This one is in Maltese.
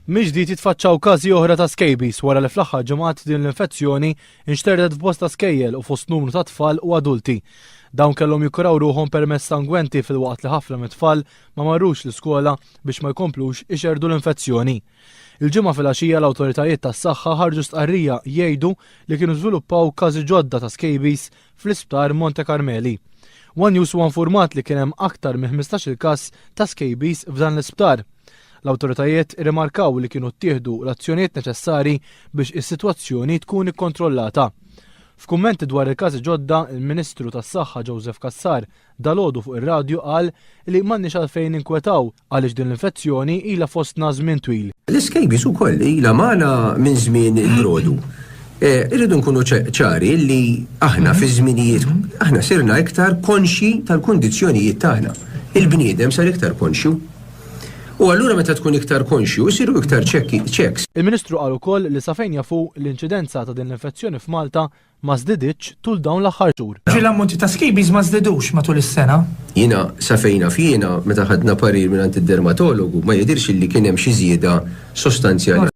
Mill-ġdid jitfaċċaw każi oħra ta' scabies wara li fl-aħħar ġimgħat din l-infezzjoni nxterdet f'bosta skejjel u fost numru ta' tfal u adulti. Dawn kellhom jikkuraw ruħhom permezz ta' ngwenti filwaqt li ħafna mit-tfal ma marrux l-iskola biex ma jkomplux ixerrdu l-infezzjoni. Il-Ġimgħa filgħaxija l-awtoritajiet tas-saħħa ħarġu stqarrija jgħidu li kienu żviluppaw każi ġodda ta' scabies fl-Isptar Monte Carmeli. One News huwa infurmat li kien hemm aktar minn 15-il każ ta' scabies f'dan l-isptar. L-awtoritajiet irrimarkaw li kienu ttieħdu l-azzjonijiet neċessari biex is-sitwazzjoni tkun ikkontrollata. F'kummenti dwar il-każi ġodda, il-Ministru tas-Saħħa Joseph Cassar dalgħodu fuq ir-radju qal li m'għandniex għalfejn ninkwetaw għaliex din l-infezzjoni ilha fostna żmien twil. L-iscabies ukoll ilha magħna minn żmien il-brodu. Irridu nkunu ċari li aħna fi żminijiet aħna sirna iktar konxji tal-kundizzjonijiet tagħna. Il-bniedem sar iktar konxju. U allura meta tkun iktar konxju, isiru iktar checks. Il-Ministru qal ukoll li sa fejn jaf hu, l-inċidenza ta' din l-infezzjoni f'Malta ma żdiditx tul dawn l-aħħar xhur. Ġieli l-ammonti ta' scabies ma żdidux matul is-sena. Jiena sa fejn naf jiena, meta ħadna parir mingħand id-dermatologu, ma jidhirx illi kien hemm xi żieda sostanzjali.